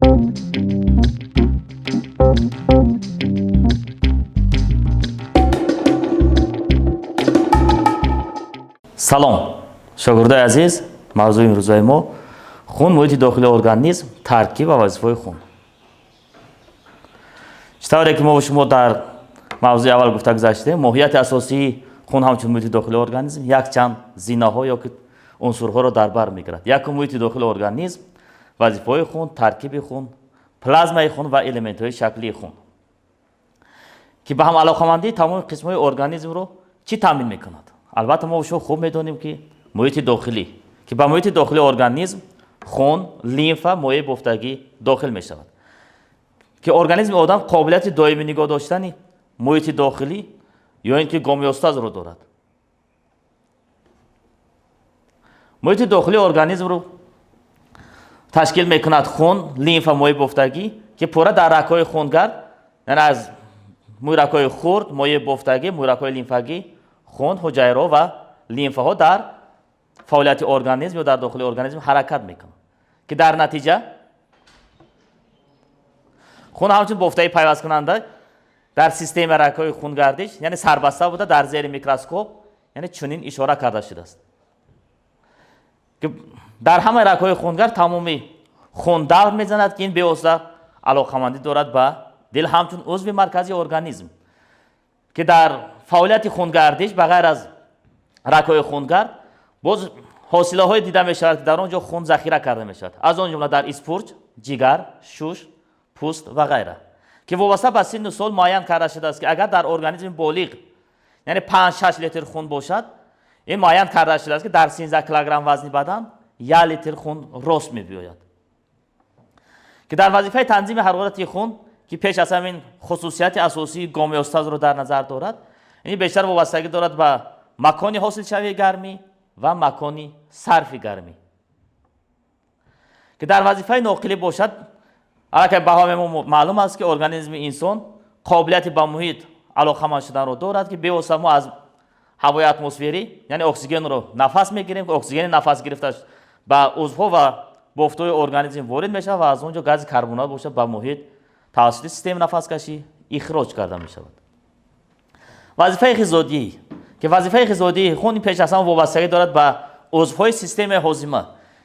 Салом, шогирдои азиз. Мавзӯи имрӯзаи мо: хун, муҳити дохили организм, таркиб ва вазифаҳои хун. Чӣ тавре ки мо шумо дар мавзӯи аввал гуфта гузаштем, моҳияти асосии хун ҳамчун муҳити дохили организм якчанд зинаҳо ё ки унсурҳоро дар бар мегирад. Якум, муҳити дохили организм, вазифаҳои хун, таркиби хун, плазмаи хун ва элементҳои шаклии хун, ки ба ҳам алоқамандии тамоми қисмҳои организмро чӣ таъмин мекунад? Албатта, мо шумо хуб медонем, ки муҳити дохилӣ, ки ба муҳити дохилии организм хун, лимфа, моеи бофтагӣ дохил мешавад, ки организми одам қобилияти доимӣ нигоҳ доштани муҳити дохилӣ ё ин ки гомеостазро дорад. Муҳити дохилии организмро ташкил мекунад хун, лимфа, моеи бофтагӣ, ки пурра дар рагҳои хунгард, яъне аз мӯйракҳои хурд, моеи бофтагӣ, мӯйракҳои лимфагӣ, хун, ҳуҷайраҳо ва лимфаҳо дар фаъолияти организм ё дар дохили организм ҳаракат мекунанд, ки дар натиҷа хун ҳамчун бофтаи пайвасткунанда дар системаи рагҳои хунгардиш, яъне сарбаста буда, дар зери микроскоп, яъне чунин ишора карда шудааст, ки дар ҳамаи рагҳои хунгард тамоми хун давр мезанад, ки ин бевосита алоқамандӣ дорад ба дил ҳамчун узви марказии организм, ки дар фаъолияти хунгардиш ба ғайр аз рагҳои хунгард боз ҳосилаҳое дида мешавад, ки дар он ҷо хун захира карда мешавад, аз он ҷумла дар испурҷ, ҷигар, шуш, пӯст ва ғайра, ки вобаста ба синну сол муайян карда шудааст, ки агар дар организми болиғ, яъне 5-6 литр хун бошад, ин муайян карда шудааст, ки дар 13 килограмм вазни бадан 1 литр хун рост мебиёяд, ки дар вазифаи танзими ҳарорати хун, ки пеш аз ҳамин хусусияти асосии гомеостазро дар назар дорад, ин бештар вобастагӣ дорад ба макони ҳосилшавии гармӣ ва макони сарфи гармӣ, ки дар вазифаи ноқилӣ бошад, аллакай ба ҳамаи мо маълум аст, ки организми инсон қобилияти ба муҳит алоқаманд шуданро дорад, ки бевосита мо аз ҳавои атмосферӣ, яъне оксигенро нафас мегирем, ки оксигени нафас гирифта ба узвҳо ва бофтҳои организм ворид мешавад ва аз он ҷо гази карбонат бошад ба муҳит тавассути системаи нафаскашӣ ихроҷ карда мешавад. Вазифаи ғизодиҳӣ, ки вазифаи ғизодиҳии хун пеш аз ҳама вобастагӣ дорад ба узвҳои системаи ҳозима,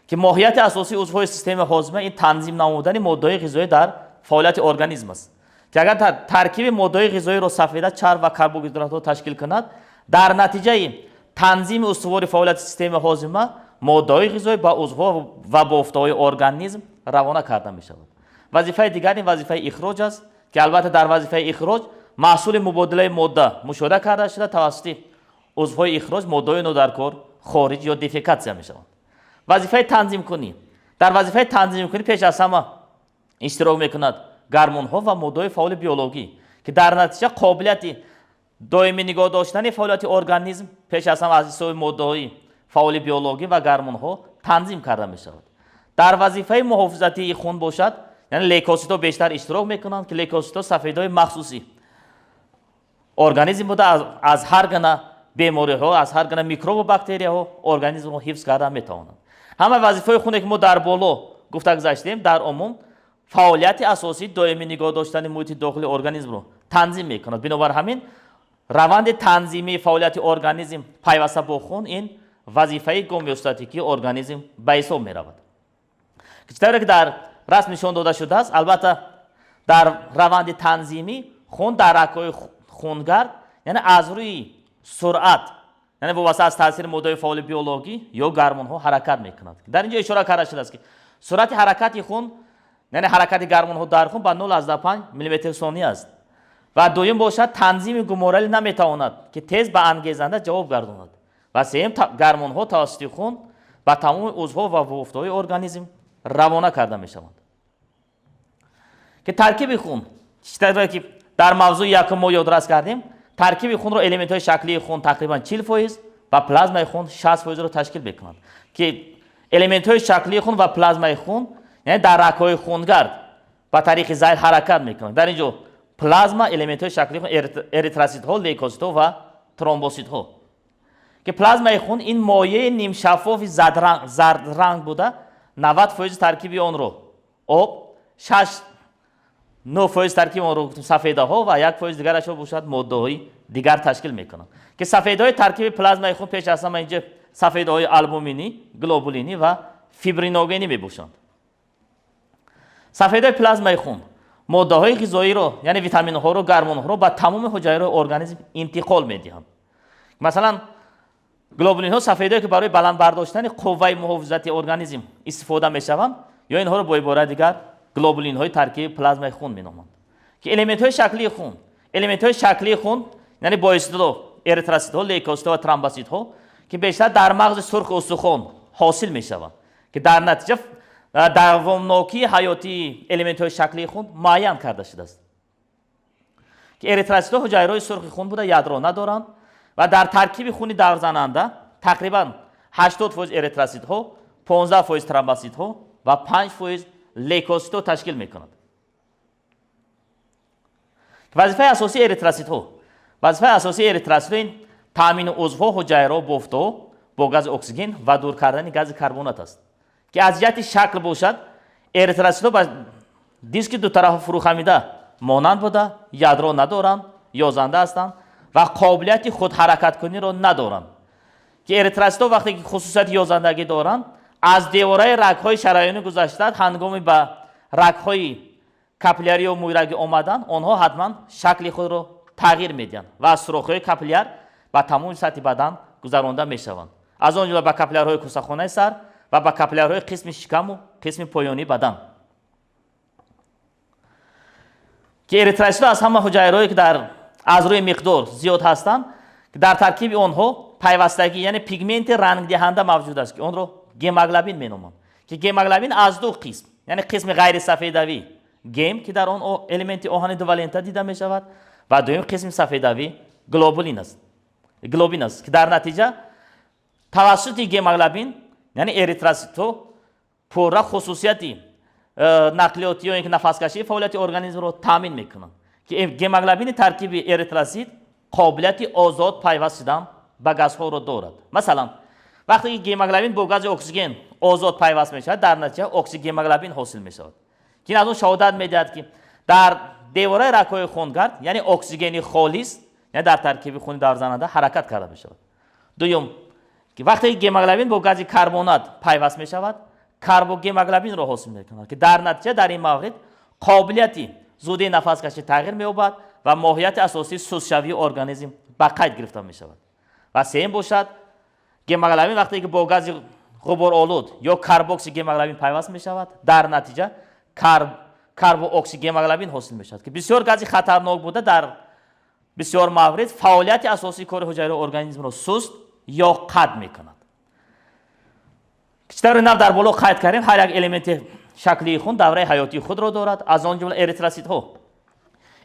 ки моҳияти асосии узвҳои системаи ҳозима ин танзим намудани моддаҳои ғизоӣ дар фаъолияти организм аст, ки агар таркиби моддаҳои ғизоиро сафеда, чарб ва карбогидратҳо ташкил кунад, дар натиҷаи танзими устувори фаъолияти системаи ҳозима моддаҳои ғизоӣ ба узвҳо ва бофтаҳои организм равона карда мешавад. Вазифаи дигар ин вазифаи ихроҷ аст, ки албатта дар вазифаи ихроҷ маҳсули мубодилаи модда мушоҳида карда шуда, тавассути узвҳои ихроҷ моддаҳои нодаркор хориҷ ё дефекатсия мешаванд. Вазифаи танзимкунӣ: дар вазифаи танзимкунӣ пеш аз ҳама иштирок мекунад гармонҳо ва моддаҳои фаъоли биологӣ, ки дар натиҷа қобилияти доимӣ нигоҳ доштани фаъолияти организм пеш аз ҳама аз ҳисоби моддаҳои фаъоли биологӣ ва гармонҳо танзим карда мешавад. Дар вазифаи муҳофизатии хун бошад, яъне лейкоситҳо бештар иштирок мекунанд, ки лейкоситҳо сафедаҳои махсуси организм буда, аз ҳар гуна бемориҳо, аз ҳар гуна микробу бактерияҳо организмро ҳифз карда метавонанд. Ҳама вазифаҳои хуне, ки мо дар боло гуфта гузаштем, дар умум фаъолияти асосии доимӣ нигоҳ доштани муҳити дохили организмро танзим мекунад. Бинобар ҳамин раванди танзимии фаъолияти организм пайваста бо хун ин вазифаи гомеостатикии организм ба ҳисоб меравад. Чӣ тавре ки дар расм нишон дода шудааст, албатта, дар раванди танзимӣ хун дар рагҳои хунгард, яъне аз рӯи суръат, яъне вобаста аз таъсири моддаҳои фаъоли биологӣ ё гармонҳо ҳаракат мекунад. Дар ин ҷо ишора карда шудааст, ки суръати ҳаракати хун, яъне ҳаракати гармонҳо дар хун ба 0,5 миллиметр сония аст. Ва дуюм бошад, танзими гуморалӣ наметавонад, ки тез ба ангезанда ҷавоб гардонад. Ва сеюм, гармонҳо тавассути хун ба тамоми узвҳо ва бофтҳои организм равона карда мешаванд. Ки таркиби хун, чӣ тавре ки дар мавзӯи якум мо ёдрас кардем, таркиби хунро элементҳои шаклии хун тақрибан 40% ва плазмаи хун 60%-ро ташкил мекунанд, ки элементҳои шаклии хун ва плазмаи хун, яъне дар рагҳои хунгард ба тариқи зайл ҳаракат мекунанд. Дар ин ҷо плазма, элементҳои шаклии хун, эритроситҳо, лейкоситҳо ва тромбоситҳо, ки плазмаи хун ин моеи нимшаффофи зардранг буда, 90% таркиби онро об, 6-9% таркиби онро гуфтем сафедаҳо ва 1% дигарашро бошад моддаҳои дигар ташкил мекунанд, ки сафедаҳои таркиби плазмаи хун пеш аз ҳама инҷа сафедаҳои албуминӣ, глобулинӣ ва фибриногенӣ мебошанд. Сафедаи плазмаи хун моддаҳои ғизоиро, яъне витаминҳоро, гормонҳоро ба тамоми ҳуҷайраҳои организм интиқол медиҳанд. Масалан, глобулинҳо сафедае ки барои баланд бардоштани қувваи муҳофизати организм истифода мешаванд, ё инҳоро бо ибораи дигар глобулинҳои таркиби плазмаи хун меноманд. Ки элементҳои шаклии хун, элементҳои шаклии хун, яъне бо истилоҳ эритроситҳо, лейкоситҳо ва тромбоситҳо, ки бештар дар мағзи сурхи устухон ҳосил мешаванд, ки дар натиҷа давомнокии ҳаётии элементҳои шаклии хун муайян карда шудааст. Ки эритроситҳо ҳуҷайраҳои сурхи хун буда ядро надоранд ва дар таркиби хуни даврзананда тақрибан 80% эритроситҳо, 15% тромбоситҳо ва 5% лейкоситҳо ташкил мекунанд. Вазифаи асосии эритроситҳо, вазифаи асосии эритроситҳо ин таъмини узвҳо, ҳуҷайраҳо, бофтҳо бо гази оксиген ва дур кардани гази карбонат аст. Ки аз ҷиҳати шакл бошад, эритроситҳо ба диски дутарафа фурӯхамида монанд буда, ядро надоранд, ёзанда ҳастанд ва қобилияти худҳаракаткуниро надоранд. Ки эритроситҳо вақте ки хусусияти ёзандагӣ доранд, аз девораи рагҳои шараёнӣ гузашта, ҳангоми ба рагҳои капиллярӣ ё мӯйрагӣ омадан, онҳо ҳатман шакли худро тағйир медиҳанд ва аз сӯрохҳои капилляр ба тамоми сатҳи бадан гузаронда мешаванд. Аз он ҷумла ба капиллярҳои косахонаи сар ва ба капиллярҳои қисми шикаму қисми поёнии бадан. Ки эритроситҳо аз ҳама ҳуҷайраҳое ки дар аз рӯи миқдор зиёд ҳастанд, дар таркиби онҳо пайвастагӣ, яъне пигменти рангдиҳанда мавҷуд аст, ки онро гемоглобин меноманд. Ки гемоглобин аз ду қисм, яъне қисми ғайрисафедавӣ гем, ки дар он элементи оҳани дувалента дида мешавад, ва дуюм қисми сафедавӣ глобулин аст, глобин аст, ки дар натиҷа тавассути гемоглобин, яъне эритроситҳо пурра хусусияти нақлиётӣ ё ин ки нафаскашии фаъолияти организмро таъмин мекунанд. Ки гемоглобини таркиби эритросит қобилияти озод пайваст шудан ба газҳоро дорад. Масалан, вақте ки гемоглобин бо гази оксиген озод пайваст мешавад, дар натиҷа оксигемоглобин ҳосил мешавад, ки ин аз он шаҳодат медиҳад, ки дар девораи рагҳои хунгард, яъне оксигени холис, яъне дар таркиби хуни даврзананда ҳаракат карда мешавад. Дуюм, ки вақте ки гемоглобин бо гази карбонат пайваст мешавад, карбогемоглобинро ҳосил мекунад, ки дар натиҷа дар ин маврид қобилияти зудии нафаскашӣ тағйир меёбад ва моҳияти асосии сустшавии организм ба қайд гирифта мешавад. Ва сеюм бошад, гемоглобин вақте ки бо гази ғуборолуд ё карбоксигемоглобин пайваст мешавад, дар натиҷа карбооксигемоглобин ҳосил мешавад, ки бисёр гази хатарнок буда, дар бисёр маврид фаъолияти асосии кори ҳуҷайраи организмро суст ё қатъ мекунад. Чӣ тавре нав дар боло қайд кардем, ҳар як элементи шаклии хун давраи ҳаётии худро дорад, аз он ҷумла эритроситҳо.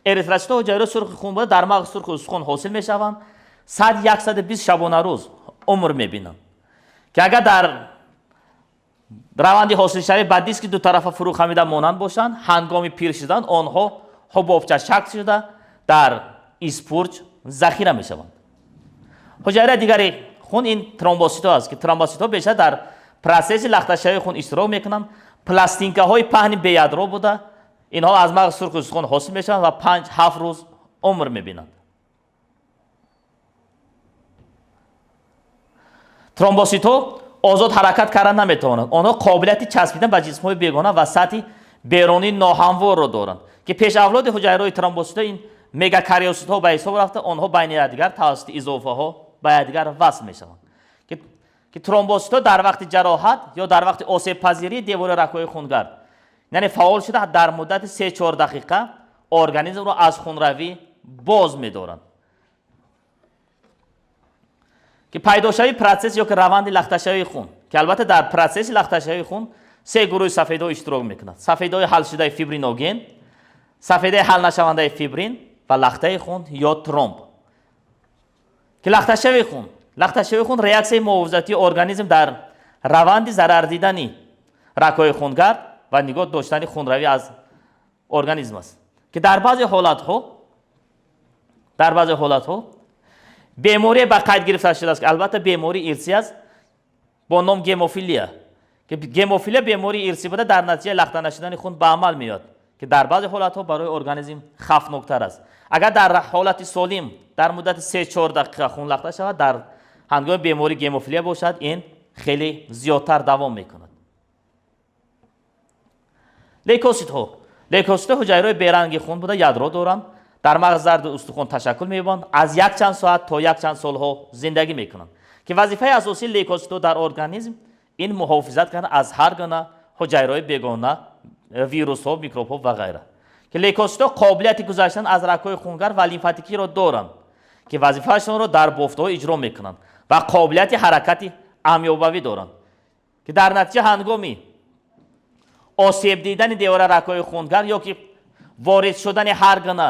Эритроситҳо ҳуҷайраи сурхи хун буда, дар мағзи сурхи устухон ҳосил мешаванд, 100-120 шабонарӯз умр мебинанд, ки агар дар раванди ҳосилшавӣ ба диски дутарафа фурӯхамида монанд бошанд, ҳангоми пир шудан онҳо ҳубобча шакл шуда дар испурҷ захира мешаванд. Ҳуҷайраи дигари хун ин тромбоситҳо аст, ки тромбоситҳо бештар дар процесси лахташавии хун иштирок мекунанд. Пластинкаҳои паҳни беядро буда, инҳо аз мағзи сурхи устухон ҳосил мешаванд ва 5-7 рӯз умр мебинанд. Тромбоситҳо озод ҳаракат карда наметавонанд. Онҳо қобилияти часпидан ба ҷисмҳои бегона ва сатҳи берунии ноҳамворро доранд, ки пешавлоди ҳуҷайраҳои тромбоситҳо ин мегакариоситҳо ба ҳисоб рафта, онҳо байни якдигар тавассути изофаҳо ба якдигар васл мешаванд. Ки тромбоситҳо дар вақти ҷароҳат ё дар вақти осебпазирии девори рагҳои хунгард, яъне фаъол шуда, дар муддати 3-4 дақиқа организмро аз хунравӣ боз медоранд. Ки пайдошавии процесс ё ки раванди лахташавии хун, ки албатта дар процесси лахташавии хун се гурӯҳи сафедаҳо иштирок мекунад: сафедаҳои ҳалшудаи фибриноген, сафедаи ҳалнашавандаи фибрин ва лахтаи хун ё тромб. Ки лахташавии хун реаксияи муҳофизатии организм дар раванди зарар дидани рагҳои хунгард ва нигоҳ доштани хунравӣ аз организм аст, ки дар баъзе ҳолатҳо беморие ба қайд гирифта шудааст, ки албатта бемории ирсӣ аст бо ном гемофилия, ки гемофилия бемории ирсӣ буда, дар натиҷаи лахта нашудани хун ба амал меояд. ки дар баъзе ҳолатҳо барои организм хавфноктар аст. Агар дар ҳолати солим дар муддати 3-4 дақиқа хун лахта шавад, дар ҳангоми бемории гемофилия бошад, ин хеле зиёдтар давом мекунад. Лейкоситҳо. Лейкоситҳо ҳуҷайраҳои беранги хун буда, ядро доранд, дар мағз, зарди устухон ташаккул меёбанд, аз якчанд соат то якчанд солҳо зиндагӣ мекунанд, ки вазифаи асосии лейкоситҳо дар организм ин муҳофизат кардан аз ҳар гуна ҳуҷайраҳои бегона, вирусҳо, микробҳо ва ғайра. Ки лейкоситҳо қобилияти гузаштан аз рагҳои хунгар ва лимфатикиро доранд, ки вазифаашонро дар бофтҳо иҷро мекунанд ва қобилияти ҳаракати амёбавӣ доранд, ки дар натиҷа ҳангоми осеб дидани девора рагҳои хунгар ё ки ворид шудани ҳар гуна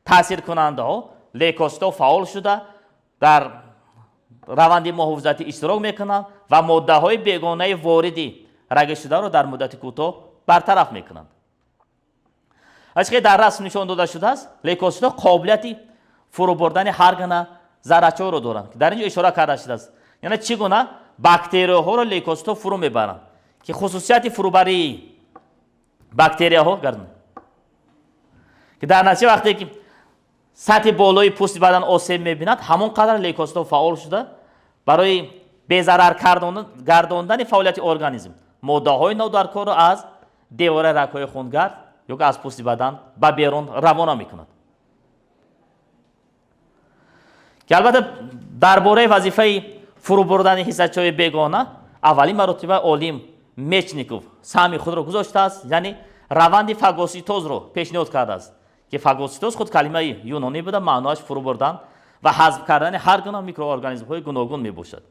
таъсиркунандаҳо, лейкоситҳо фаъол шуда, дар раванди муҳофизатӣ иштирок мекунанд ва моддаҳои бегонаи вориди рагӣ шударо дар муддати кӯтоҳ бартараф мекунанд. Аз ки дар расм нишон дода шудааст, лейкоситҳо қобилияти фурӯ бурдани ҳар гуна заррачаҳоро доранд, ки дар ин ҷо ишора карда шудааст, яъне чӣ гуна бактерияҳоро лейкоситҳо фурӯ мебаранд, ки хусусияти фурӯбарии бактерияҳо, ки дар натиҷа вақте ки сатҳи болои пӯсти бадан осеб мебинад, ҳамон қадар лейкоситҳо фаъол шуда, барои безарар гардондани фаъолияти организм моддаҳои нодаркорро аз девораи рагҳои хунгард ё ки аз пӯсти бадан ба берун равона мекунад. Ки албатта, дар бораи вазифаи фурӯ бурдани ҳиссачаҳои бегона аввалин маротиба олим Мечников саҳми худро гузоштааст, яъне раванди фагоситозро пешниҳод кардааст, ки фагоситоз худ калимаи юнонӣ буда, маъноаш фурӯ бурдан ва ҳазм кардани ҳар гуна микроорганизмҳои гуногун мебошад.